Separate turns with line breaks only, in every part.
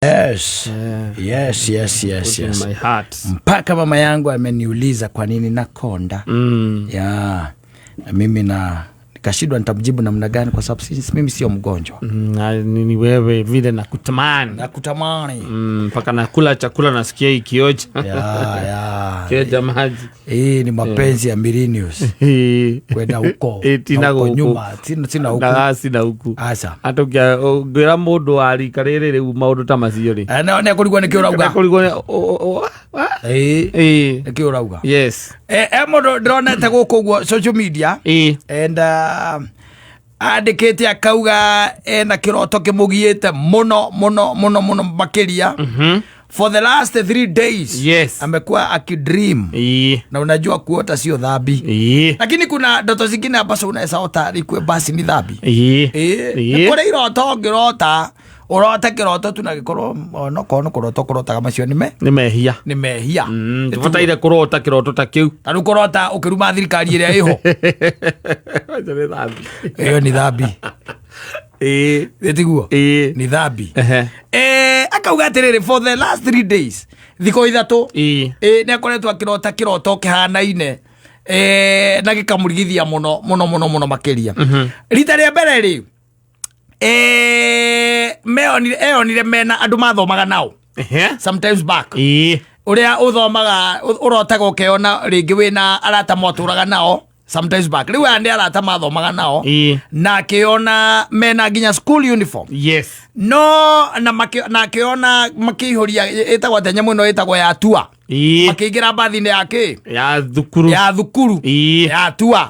Yes.
Yeah.
Yes.
Put in my heart.
Mpaka mama yangu ameniuliza kwa nini nakonda. Yeah. Na mimi na nikashindwa nitamjibu namna gani kwa sababu mimi sio mgonjwa.
Na ni wewe vile nakutamani.
Nakutamani.
Mpaka nakula chakula nasikia ikioja. Kioja maji.
Hii ni mapenzi ya millennials. Kwenda huko.
Tina
Na huko
gũkũ.
nyuma. Sina huku.
Na sina huku.
Aca.
Hata ũngĩra mũndũ wa rika rĩrĩ rĩu maũndũ ta macio rĩ.
Eh, nĩ kũrigwo nĩkĩ ũrauga.
Kũrigwo
Ĩĩ. Nĩkĩ ũrauga.
Yes.
Eh, mũndũ ndĩronete gũkũ ũguo social media. And andĩkĩte akauga ena kĩroto kĩmũgiĩte mũno mũno mũno mũno makĩria. For the last 3 days amekuwa akidream. Na unajua kuota sio dhambi, lakini kuna ndoto zingine ambazo unaweza ota ikue basi ni dhambi. Nĩ kũrĩ iroto ũngĩrota, ũrote kĩroto tu na gĩkorwo onokorwo nĩ kũrota ũkũrotaga macio nĩ
Nĩ mehia.
Nĩ mehia.
Tũbataire kũrota kĩroto ta kĩu.
Ta rĩu kũrota ũkĩruma thirikari ĩrĩa ĩho.
Acio nĩ dhambi.
Ĩyo nĩ dhambi. Ĩtiguo? Nĩ dhambi. Akauga atĩrĩrĩ, for the last 3 days, thikũ 3, nĩ akoretwo akĩrota kĩroto kĩhanaine na gĩkamũrigithia mũno mũno mũno mũno makĩria. Rita rĩa mbere rĩ, eonire mena andũ mathomaga nao sometimes back. Ũrĩa ũthomaga ũrotaga ũkeona rĩngĩ wĩna arata mwatũraga nao sometimes back. Rĩu aya nĩ arata mathomaga nao na akĩona mena nginya school uniform. No na na akĩona makĩihũria, ĩtagwo atĩa nyamũ ĩno ĩtagwo ya tua, makĩingĩra mbathi-inĩ ya kĩ?
Ya thukuru.
Ya thukuru. Ya tua.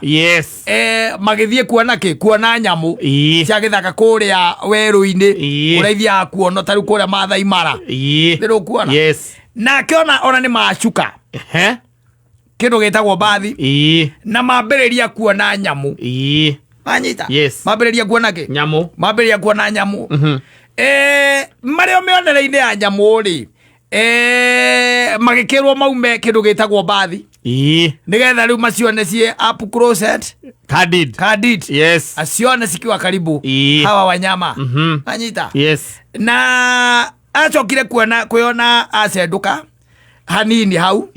Magĩthiĩ kuona kĩ? Kuona nyamũ cia gĩthaka kũrĩa werũ-inĩ, kũrĩa ithiaga kuona ta rĩu kũrĩa Mathai Mara. Nĩ rũkuona?
Yes.
Na akĩona ona nĩ macuka kĩndũ gĩtagwo mbathi na mambĩrĩria kuona nyamũ. Manyita?
Yes.
Mambĩrĩria kuona kĩ?
Nyamũ.
Mambĩrĩria kuona nyamũ. Marĩ o mĩonere-inĩ ya nyamũ rĩ, magĩkĩrwo maume kĩndũ gĩtagwo mbathi nĩgetha rĩu macione ciĩ up close and
Candid.
Candid. Acione cikiwa karibu hawa wanyama. Anyita?
Yes.
Na acokire kuona kwĩona acendũka hanini hau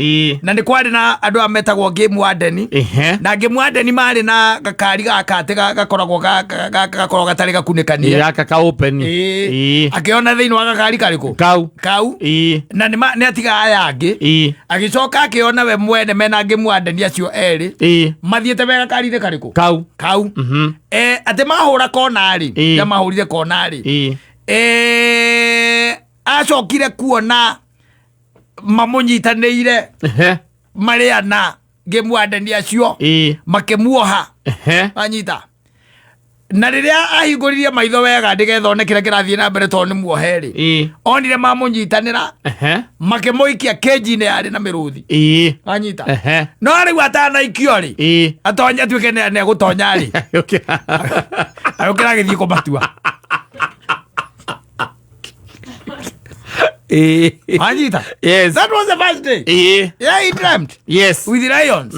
na nĩ kwarĩ na andũ aya metagwo game warden. Na game warden marĩ na gakari gaka atĩ gakoragwo gakoragwo gatarĩ gakunĩkanie.
Gaka ka open.
Akĩona thĩinĩ wa gakari karĩkũ?
Kau.
Kau. Na nĩ atiga aya angĩ. Agĩcoka akĩona we mwene mena game warden acio erĩ mathiĩte me gakari-inĩ karĩkũ?
Kau.
Kau. Atĩ mahũra kona rĩ, ya mahũrire kona rĩ, acokire kuona mamũnyitanĩire marĩ ana game warden acio makĩmuoha. Anyita? Na rĩrĩa ahingũririe maitho wega nĩgetha one kĩrĩa kĩrathiĩ na mbere tondũ nĩ muohe rĩ, onire mamũnyitanĩra makĩmũikia kĩnji-inĩ yarĩ na mĩrũthi. Anyita? No rĩu atanaikio rĩ, atonye atuĩke nĩ egũtonya rĩ, agĩũkĩra agĩthiĩ kũmatua. Anyita?
Yes.
That was the first day. Yeah, he dreamt with the lions.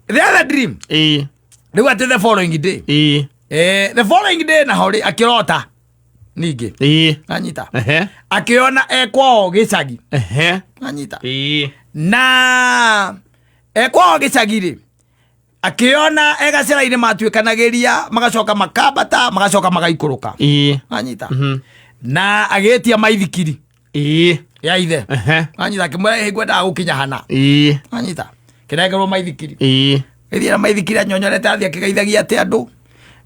The other dream, rĩu atĩ the following day, the following day naho rĩ, akĩrota ningĩ. Anyita? Akĩona e kwao gĩcagi. Anyita? Na e kwao gĩcagi rĩ, akĩona e gacĩra-inĩ matuĩkanagĩria, magacoka makambata, magacoka magaikũrũka. Anyita? Na agĩtia maithikiri ya ithe. Anyita? Akĩmwĩra, "Ĩ, ngwendaga gũkinya hana." Anyita? Kĩnengerwo maithikiri. Gĩthiĩ na maithikiri anyonyorete, athiĩ akĩgeithagia atĩ andũ,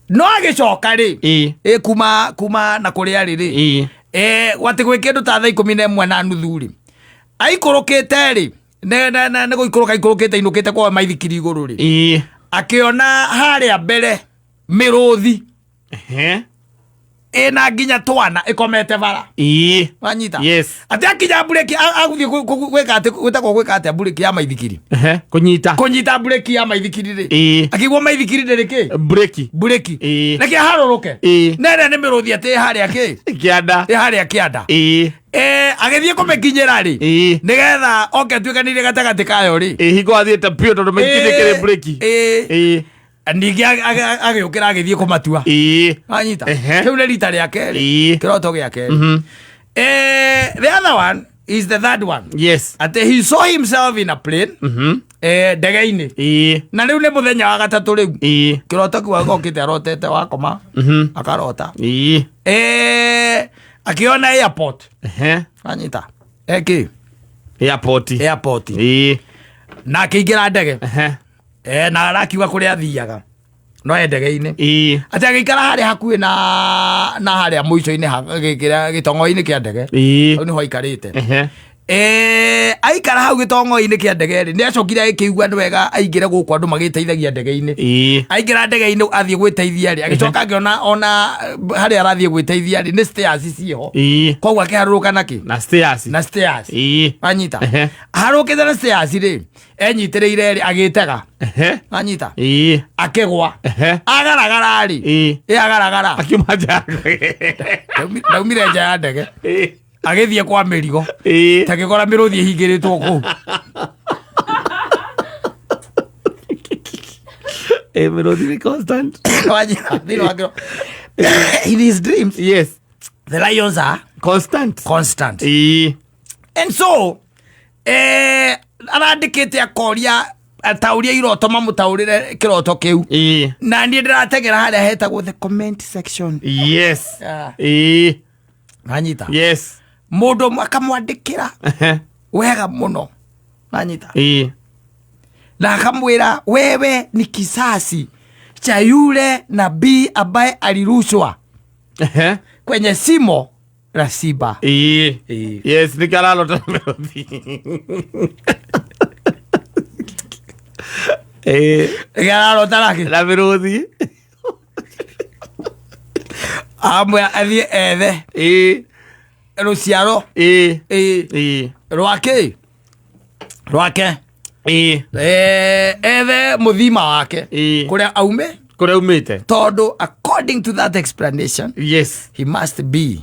no agĩcoka rĩ, ĩ kuma na kũrĩa rĩ, gwatĩ gwĩ kĩndũ ta thaa 11:30 rĩ, aikũrũkĩte rĩ, nĩ gũikũrũka aikũrũkĩte inũkĩte kwa maithikiri igũrũ rĩ, akĩona harĩa mbere mĩrũthi ĩna nginya twana ĩkomete bara. Wanyita?
Yes.
Atĩ akinya mbureki agũthiĩ gwĩka atĩ gwĩtagwo gwĩka atĩa mbureki ya maithikiri?
Kũnyita.
Kũnyita mbureki ya maithikiri rĩ, akĩigua maithikiri ndĩrĩ kĩ?
Breki.
Mbureki. Reke harũrũke. Nene nĩ mĩrũthi atĩ ĩ harĩa kĩ?
Kĩanda.
Ĩ harĩa kĩanda. Agĩthiĩ kũmĩkinyĩra rĩ, nĩgetha oke atuĩkanĩire gatagatĩ kayo rĩ,
Ĩ hingo athiĩte biũ tondũ maithikiri kĩrĩ breki.
Ningĩ agĩũkĩra agĩthiĩ kũmatua. Anyita. Rĩu nĩ rita rĩa kerĩ. Kĩroto gĩa kerĩ. The other one is the third one.
Yes.
Atĩ he saw himself in a plane. Ndege-inĩ. Na rĩu nĩ mũthenya wa gatatũ rĩu. Kĩroto kĩu agokĩte arotete wakoma. Akarota. Akĩona airport. Anyita. Eki.
Airport.
Airport. Na akĩingĩra ndege. Na arakiuga kũrĩa athiaga no e ndege-inĩ. Atĩ agĩikara harĩa hakuhĩ na harĩa mũico-inĩ gĩtong'o-inĩ kĩa ndege. Hau nĩho aikarĩte. Aikara hau gĩtong'o-inĩ kĩa ndege rĩ, nĩ acokire agĩkĩigua nĩ wega aingĩre gũkũ andũ magĩteithagia ndege-inĩ. Aingĩra ndege-inĩ athiĩ gwĩteithia rĩ, agĩcoka akĩona ona harĩa arathiĩ gwĩteithia rĩ, nĩ stairs ciĩho. Koguo akĩharũrũka na kĩ?
Na stairs.
Na stairs. Anyita. Harũrũkĩte na stairs rĩ, enyitĩrĩire rĩ, agĩtega. Anyita. Akĩgwa. Agaragara rĩ. Ĩ agaragara.
Akiuma nja ya ndege.
Ndaumire nja ya ndege. Agĩthiĩ kwa mĩrigo. Tagĩkora mĩrũthi ĩhingĩrĩtwo kũu.
Mĩrũthi nĩ constant.
Wanyita, thĩinĩ wa kĩro. In his dreams,
Yes.
the lions are
constant.
Constant. And so, arandĩkĩte akoria atauria iroto mamũtaũrĩre kĩroto kĩu. Na niĩ ndĩrategera harĩa hetagwo the comment section.
Yes.
Nanyita.
Yes.
Mũndũ ũmwe akamwandĩkĩra wega mũno. Nanyita. Na akamwĩra wewe ni kisasi cha yule nabii ambaye alirushwa kwenye simo la simba.
Yes, nĩ kararota mĩrũthi.
Nĩkararota nake?
Na mĩrũthi.
Amwĩra athiĩ ethe rũciaro. Rwake. Rwake. Ethe mũthima wake. Kũrĩa aume.
Kũrĩa aumĩte.
Tondũ according to that explanation,
Yes.
he must be,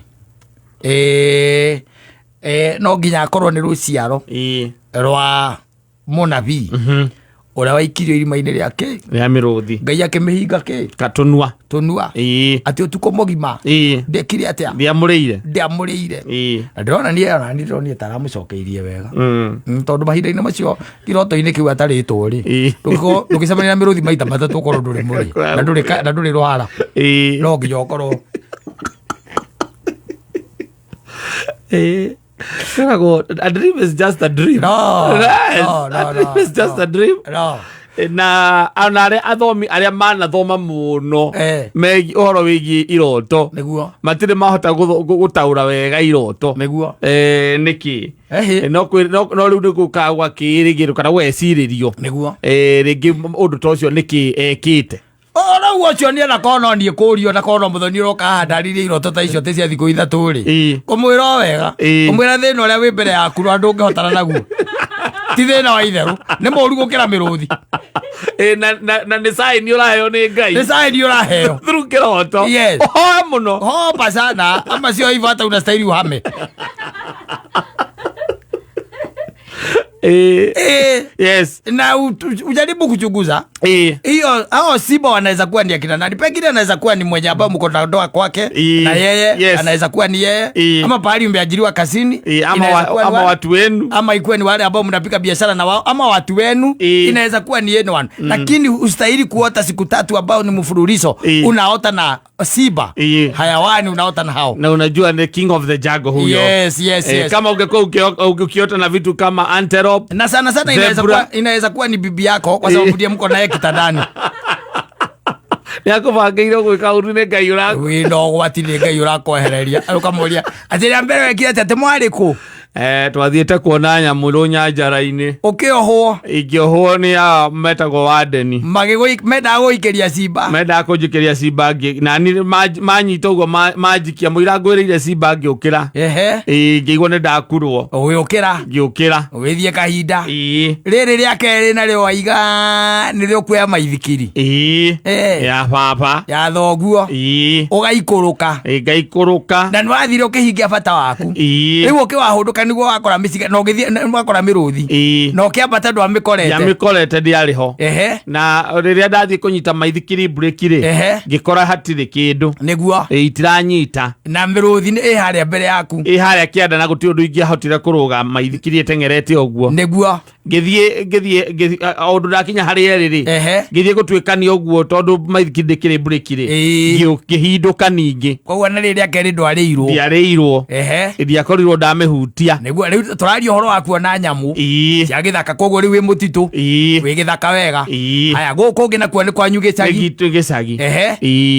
no nginya akorwo nĩ rũciaro rwa mũnabii ũrĩa waikirio irima-inĩ rĩa kĩ?
Rĩa mĩrũthi.
Ngai akĩmĩhinga kĩ?
Katũnua.
Tũnua. Atĩ ũtukũ mũgima. Ndekire atĩa?
Ndiamũrĩire.
Ndiamũrĩire. Na ndĩrona niĩ ona niĩ ndĩronire ta aramũcokeirie wega. Tondũ mahinda-inĩ macio kĩroto-inĩ kĩu atarĩtwo rĩ, ndũngĩcemania na mĩrũthi maita matatũ ũkorwo ndũrĩ mũrĩ. Na ndũrĩ rwara. No nginya ũkorwo.
Kwĩragwo, a dream is just a dream.
No,
Yes,
no, no,
a dream
no,
is just
no.
a dream.
No.
Na ona arĩa athomi arĩa manathoma mũno megiĩ ũhoro wĩgiĩ iroto,
Nĩguo.
matirĩ mahota gũtaũra wega iroto.
Nĩguo.
Nĩkĩ? No rĩu nĩ gũkaga gwakĩrĩgĩrwo kana gwecirĩrio.
Nĩguo.
Rĩngĩ ũndũ ta ũcio nĩkĩ ekĩte?
Ora ũguo ũcio niĩ na korwo no niĩ kũũrio, na korwo no mũthoni ũroka haha ndarĩrie iroto ta icio atĩ cia thikũ ithatũ rĩ. Kũmwĩra o wega. Kũmwĩra thĩna ũrĩa wĩ mbere yaku na ndũngĩhotana naguo. Ti thĩna wa itherũ, nĩ mũũru gũkĩra mĩrũthi.
Na nĩ sign ũraheo nĩ Ngai.
Nĩ sign ũraheo.
Through kĩroto.
Yes.
Ũhoe mũno.
Hopa sana, ama sio hivyo hata unastahili uhame.
Yes.
Na ujaribu kuchunguza. Hiyo hao simba wanaweza kuwa ni akina nani? Pengine anaweza kuwa ni mwenye ambao mko na ndoa kwake, na yeye, anaweza kuwa ni yeye. Ama pahali umeajiriwa kazini, inaweza kuwa ni
Ama
wale
watu wenu.
Ama ikuwe ni wale ambao mnapika biashara na wao, ama watu wenu, inaweza kuwa ni yenu wana. Lakini ustahili kuota siku tatu ambao ni mfululizo, unaota na simba. Hayawani unaota na hao.
Na unajua ni king of the jungle huyo.
Yes, yes, yes.
Kama ungekuwa ukiota na vitu kama antelope,
Na sana sana
zebra.
inaweza kuwa ni bibi yako kwa sababu ndiye mko naye kitandani.
Nĩakũbangĩire gwĩka ũru nĩ Ngai ũra-
Wĩ na ũgwati nĩ Ngai ũrakwehereria. Ũkamũria, atĩ rĩa mbere wekire atĩa? Atĩ mwarĩ kũ?
Twathiĩte kuona nyamũ rũnyanjara-inĩ.
Ũkĩohwo?
Ingĩohwo nĩ aya metagwo wandeni.
Mendaga gũikĩria simba.
Mendaga kũnjikĩria simba ngĩ-, na niĩ manyita ũguo manjikia, mũira ngwĩrĩire simba ngĩũkĩra. Ĩĩ, ngĩigua nĩ ndakurwo.
Ũgĩũkĩra?
Ngĩũkĩra.
Ũgĩthiĩ kahinda.
Ĩĩ.
Rĩrĩ rĩa kerĩ narĩo waiga nĩrĩo ũkuoya maithikiri.
Ĩĩ. Ya baba.
Ya thoguo.
Ĩĩ.
Ũgaikũrũka.
Ĩĩ, ngaikũrũka.
Na nĩ wathire ũkĩhingia bata waku.
Ĩĩ.
Rĩu ũkĩwahũndũka Ũgĩikũrũka nĩguo wakora mĩcinga na ũgĩthiĩ wakora mĩrũthi. Na ũkĩambata ndwamĩkorete.
Ndiamĩkorete, ndiarĩ ho. Na rĩrĩa ndathiĩ kũnyita maithikiri breki rĩ, ngĩkora hatirĩ kĩndũ. Itiranyita.
Na mĩrũthi nĩ ĩ harĩa mbere yaku.
Ĩ harĩa kĩanda, na gũtirĩ ũndũ ingĩahotire kũrũga maithikiri ĩteng'erete ũguo. Ngĩthiĩ o ũndũ ndakinya harĩa ĩrĩ rĩ, ngĩthiĩ gũtuĩkania ũguo, tondũ maithikiri ndĩkĩrĩ breki rĩ, ngĩhindũka ningĩ.
Koguo na rĩrĩa kerĩ ndwarĩirwo.
Ndiarĩirwo. Ndiakorirwo ndamĩhutia.
Nĩguo rĩu tũraria ũhoro wa kuona nyamũ cia gĩthaka, koguo rĩu wĩ mũtitũ, wĩ gĩthaka wega. Haya, gũkũ ũngĩ nakuo nĩ kwanyu gĩcagi.
Gitũ gĩcagi.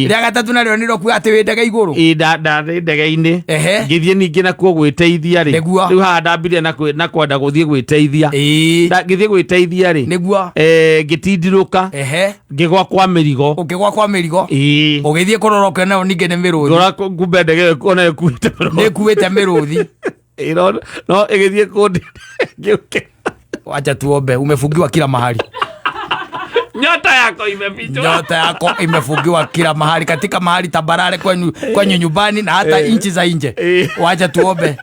Rĩa gatatũ narĩo nĩrĩo kuga atĩ wĩ ndege igũrũ.
Ĩĩ, ndarĩ ndege-inĩ. Ngĩthiĩ ningĩ nakuo gwĩteithia rĩ. Rĩu haha ndambire na kwenda gũthiĩ gwĩteithia. Ngĩthiĩ gwĩteithia rĩ, ngĩtindirũka, ngĩgwa kwa mĩrigo.
Ũkĩgwa kwa mĩrigo. Ũgĩthiĩ kũrora ũkĩona nayo ningĩ nĩ mĩrũthi.
Ngora kumbe ndege ĩyo ona ĩkuĩte mĩrũthi.
Nĩ ĩkuĩte mĩrũthi.
Ĩĩ, no ĩgĩthiĩ kũndĩ ngĩũkĩra.
Wacha tuombe, umefungiwa kila mahali.
Nyota yako imefichwa.
Nyota yako imefungiwa kila mahali, katika mahali tambarare kwenyu nyumbani na hata nchi za nje. Wacha tuombe,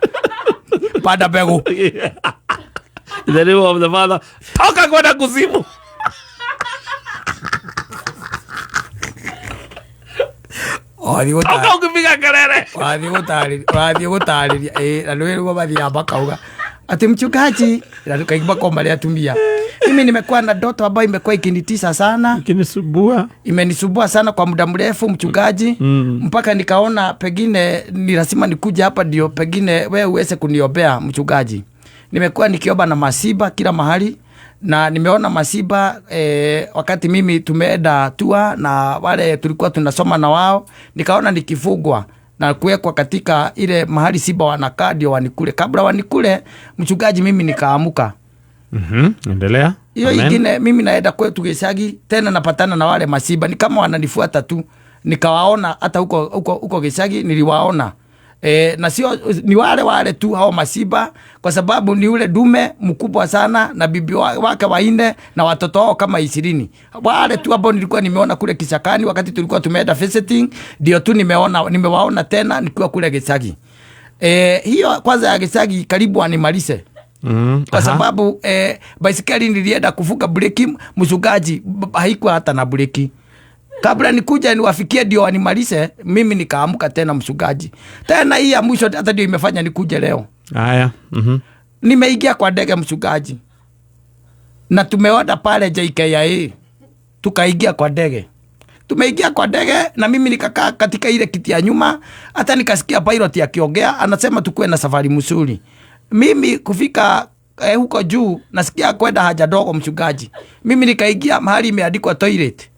panda mbegu.
In the name of the Father, toka kwenda kuzimu.
Wathiĩ
Toka ukipiga kelele.
Wathiĩ gũtarĩria ĩĩ, na nĩ mathiaga makauga ati mchungaji, na kaingĩ makorwo marĩ atumia, mimi nimekuwa na ndoto ambayo imekuwa ikinitisha sana,
Kinisumbua.
Imenisumbua sana kwa muda mrefu, mchungaji, mpaka nikaona pengine ni lazima nikuja hapa ndio pengine we uweze kuniombea. Mchungaji, nimekuwa nikiomba na masiba kila mahali na nimeona masiba wakati mimi tumeenda tua na wale tulikuwa tunasoma na wao, nikaona nikifugwa na kuwekwa katika ile mahali simba wanakaa ndio wanikule. Kabla wanikule, mchungaji, mimi nikaamuka.
Endelea.
Hiyo
Amen.
ingine, mimi naenda kwetu gĩcagi tena napatana na wale masiba, ni kama wananifuata tu. Nikawaona hata huko huko huko gĩcagi niliwaona. Na sio ni wale wale tu hao masiba, kwa sababu ni ule dume mkubwa sana na bibi wake wanne na watoto wao kama 20, wale tu ambao nilikuwa nimeona kule kichakani wakati tulikuwa tumeenda visiting, ndio tu nimewaona tena nikiwa kule gĩcagi. Hiyo kwanza ya gĩcagi karibu animalize kwa sababu baisikeli nilienda kuvuka breki, mchungaji, haikuwa hata na breki. Kabla nikuja niwafikie ndio wanimalize, mimi nikaamka tena, mchungaji. Tena hii ya mwisho hata ndio imefanya nikuje leo.
Haya.
Nimeingia kwa ndege, mchungaji, na tumeoda pale JKIA, tukaingia kwa ndege. Tumeingia kwa ndege na mimi nikakaa katika ile kiti ya nyuma, hata nikasikia pilot akiongea anasema tukuwe na safari mzuri. Mimi kufika huko juu nasikia kwenda haja ndogo, mchungaji. Mimi nikaingia mahali imeandikwa toilet.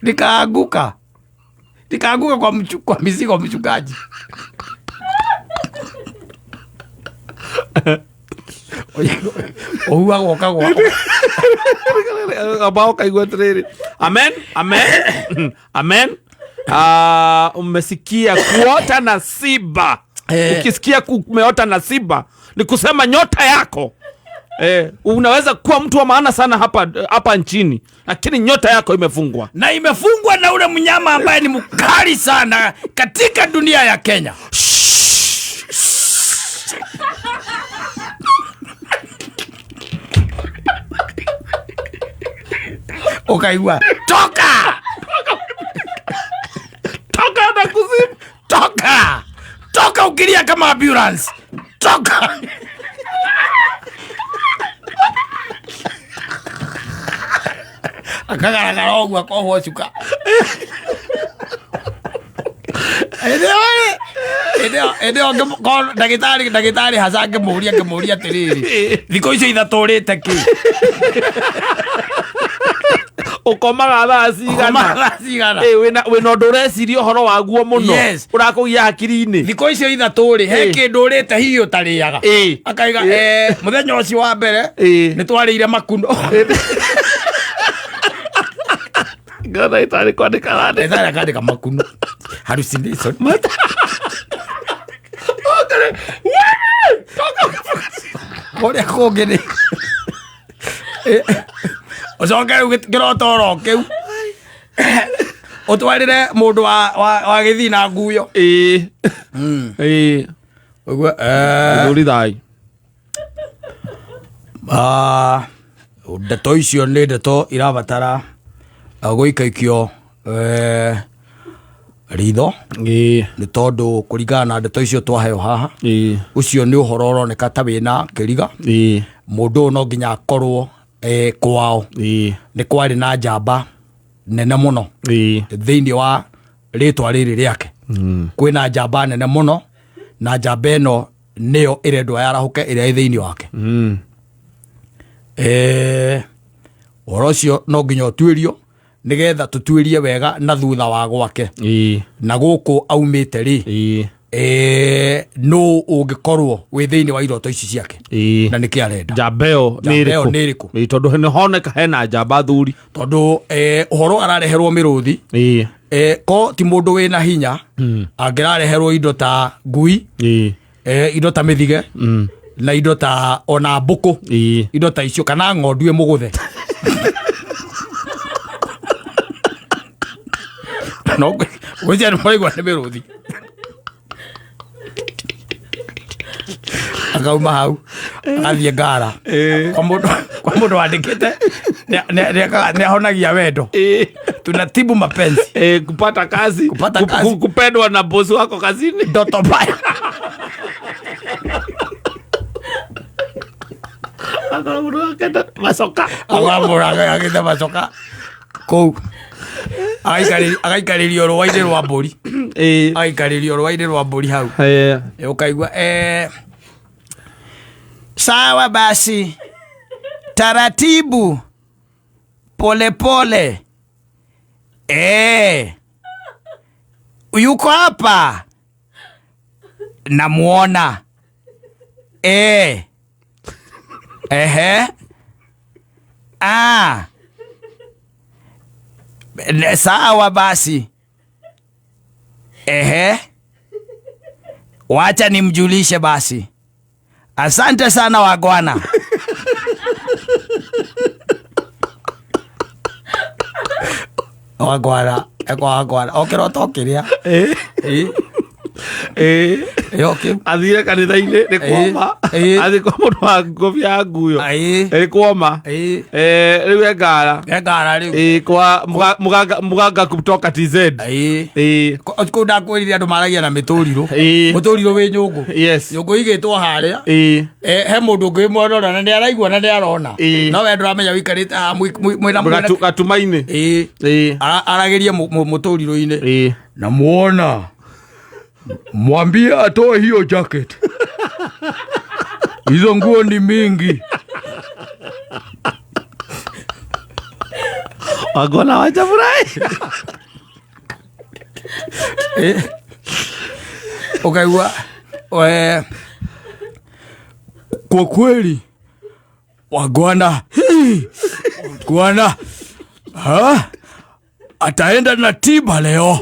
Nikaanguka kwa mizigo, mchungaji. Ũhuagwo ũkagwa.
Ambao kaigua atiriri, amen, amen, amen. Umesikia kuota na simba. Ukisikia umeota na simba ni kusema nyota yako, unaweza kuwa mtu wa maana sana hapa hapa nchini, lakini nyota yako imefungwa.
Na imefungwa na ule mnyama ambaye ni mkali sana katika dunia ya Kenya. Ukaigua toka,
Toka na kuzimu.
Toka, toka ukilia kama ambulance, toka. Akagaragara ũguo akohwo cuka. Hĩndĩ ĩyo ndagĩtarĩ haca ngĩmũria atĩrĩrĩ, thikũ icio ithatũ ũrĩte kĩ?
Ũkomaga thaa cigana?
Ũkomaga thaa cigana?
Eh, wĩna ũndũ ũreciria ũhoro waguo mũno ũrakũgia hakiri-inĩ?
Thikũ icio ithatũ rĩ, he kĩndũ ũrĩte hihi ũtarĩaga? Akaiga mũthenya ũcio wa mbere nĩ twarĩire makuno.
Ngona ndagĩtarĩ kwandĩka arandĩka.
Ndagĩtarĩ akandĩka makuno, hallucination. Kũrĩa kũngĩ nĩ ũcoke rĩu kĩroto oro kĩu. Ũtwarĩre mũndũ wa wa wa gĩthii na nguyo.
Ĩĩ. Ĩĩ.
Ũguo eh
Mũthuri thai.
Ah, ndeto icio nĩ ndeto irabatara gũikaikio ritho.
Ĩĩ.
Nĩ tondũ kũringana na ndeto icio twaheo haha,
Ĩĩ.
ũcio nĩ ũhoro ũroneka ta wĩna kĩriga.
Ĩĩ.
Mũndũ ũyũ no nginya akorwo kwao
Ĩĩ.
nĩ kwarĩ na njamba nene mũno
Ĩĩ.
thĩinĩ wa rĩtwa rĩrĩ rĩake. Kwĩna njamba nene mũno, na njamba ĩno nĩyo ĩrendwo yarahũke ĩrĩa ĩ thĩinĩ wake. Ũhoro ũcio no nginya ũtuĩrio nĩgetha tũtuĩrie wega na thutha wa gwake.
Ĩĩ.
Na gũkũ aumĩte rĩ,
Ĩĩ.
Nũ ũngĩkorwo wĩ thĩinĩ wa iroto ici ciake?
Ĩĩ.
Na nĩkĩ arenda?
Njamba ĩyo nĩ
Njamba ĩyo
ĩrĩkũ?
nĩ ĩrĩkũ?
Ĩĩ, tondũ nĩ honeka hena njamba thuri.
Tondũ ũhoro arareherwo mĩrũthi.
Ĩĩ.
Ko ti mũndũ wĩna hinya, angĩrareherwo indo ta ngui,
Ĩĩ.
Indo ta mĩthige, na indo ta ona mbũkũ,
Ĩĩ.
indo ta icio, kana ng'ondu ĩmũgũthe. No gwĩciria nĩ mũraigua nĩ mĩrũthi. Akauma hau agathiĩ ngara
Ĩĩ.
kwa mũndũ, kwa mũndũ wandĩkĩte nĩ ahonagia wendo.
Ĩĩ.
Tunatibu mapenzi.
Kupata kazi,
Kupata kazi.
Kupendwa na bosi wako kazini.
Ndoto mbaya.
Akora mũndũ akenda macoka.
Akamũraga agĩte macoka kũu. Agaikarĩrio rũa-inĩ rwa mbũri.
Ĩĩ.
Agaikarĩrio rũa-inĩ rwa mbũri hau.
Ĩĩ.
Ũkaigua sawa basi, taratibu, pole pole. Yuko hapa, namuona. Ehe. Ah. Sawa basi. Ehe. Wacha nimjulishe basi. Asante sana wagwana. Wagwana, eko wagwana. Okĩrota ũkĩrĩa.
Ĩĩ.
Ĩĩ.
Ĩĩ.
Ĩĩ, ũkĩ.
Athire kanitha-inĩ nĩ kwoma.
Ĩĩ.
Athiĩ kwa mũndũ wa ngobia ya nguyo.
Ĩĩ.
Nĩ kwoma.
Ĩĩ.
Rĩu e ngara.
E ngara rĩu.
Ĩĩ, kwa mũganga kutoka TZ.
Ĩĩ.
Ĩĩ.
Kũu ndakwĩrire andũ maragia na mĩtũrirũ.
Ĩĩ.
Mũtũrirũ wĩ nyũngũ.
Yes.
Nyũngũ igĩtwo harĩa.
Ĩĩ.
He mũndũ ũngĩ wĩ mwena ũrĩa na nĩ araigua na nĩ arona.
Ĩĩ.
No we ndũramenya ũikarĩte haha mwĩna mwĩna.
Gatumainĩ.
Ĩĩ.
Ĩĩ.
Aragĩrie mũtũrirũ-inĩ.
Ĩĩ.
Namuona. Mwambie atoe hiyo jacket. Hizo nguo ni mingi.
Wagona wachafurahi.
Ukaigua, kwa kweli wagwana, hii, wagwana, ha? Ataenda na tiba leo.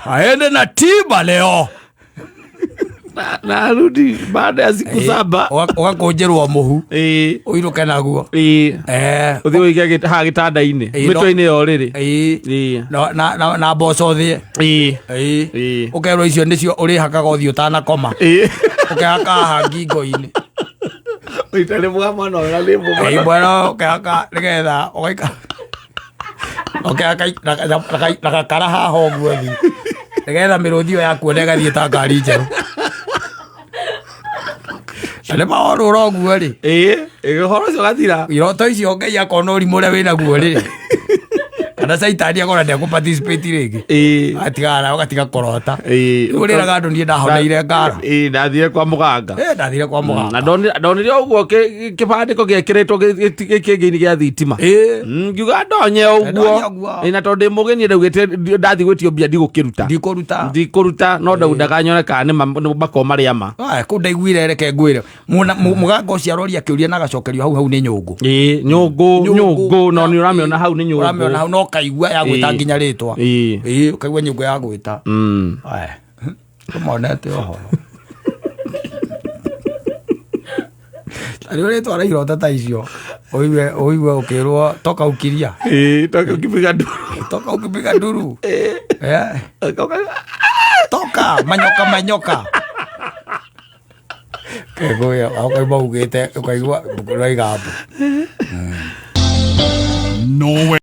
Aende na tiba leo.
Na arudi baada ya siku 7.
Ũgakũnjĩrwo mũhu.
Ĩĩ.
Ũinũke naguo.
Ĩĩ. Ũthiĩ ũige haha gĩtanda-inĩ. Mĩtwe-inĩ ya ũrĩrĩ.
Ĩĩ.
Ĩĩ.
Na mboco thĩe.
Ĩĩ.
Ĩĩ.
Ĩĩ.
Ũkerwo icio nĩcio ũrĩhakaga ũthiũ ũtanakoma.
Ĩĩ.
Ũkehaka haha ngingo-inĩ.
Ũita nĩ mwega mwana ũyũ na nĩ mwega.
Ĩĩ, mwena ũkehaka nĩgetha ũgaikara. Ũkehaka na gakara haha ũguo thĩ. Nĩgetha mĩrũthi ĩyo yakuona ĩgathiĩ ta ngari njerũ. Na nĩ maorũra ũguo rĩ.
Ĩĩ, ĩĩ, ũhoro ũcio ũgathira.
Iroto icio Ngai akona ũrimũ ũrĩa wĩnaguo rĩ. Kana caitani akona ndekũ participate rĩngĩ.
Ĩĩ.
Agatigana nawe, ũgatiga kũrota.
Ĩĩ.
Rĩu ũrĩraga andũ niĩ ndahoneire ngara.
Ĩĩ, ndathire kwa mũganga.
Ĩĩ, ndathire kwa mũganga.
Na ndonire ũguo kĩbandĩko gĩekĩrĩtwo kĩngĩ-inĩ gĩa thitima.
Ĩĩ.
Ngiuga ndonye ũguo.
Ndonye ũguo.
Ĩĩ, na tondũ ndĩ mũgeni ndaugĩte ndathiĩ gwĩtio mbia ndigũkĩruta.
Ndikũruta.
Ndikũruta, no ndaundaga nyone kana nĩ makorwo marĩ ama.
Aya, kũu ndaiguire reke ngwĩre. Mũganga ũcio aroria kĩũria na agacokerio hau hau nĩ nyũngũ.
Ĩĩ, nyũngũ,
Nyũngũ.
nyũngũ, no nĩ ũramĩona hau nĩ nyũngũ.
Ũramĩona hau no kaigua ya gwĩta
Ĩĩ.
nginya rĩtwa.
Ĩĩ.
Ĩĩ, ũkaigua nyũngũ ya gwĩta. Aya. Tũmonete ũhoro. Rĩu rĩtwara irota ta icio ũigue ũigue ũkĩrwo toka ukiria.
Ĩĩ, toka ũkipiga nduru.
Toka ukipiga nduru. Eh. Toka manyoka manyoka. Kegũya ũkaigua ugĩte ũkaigua rwaiga mbu.
Norway.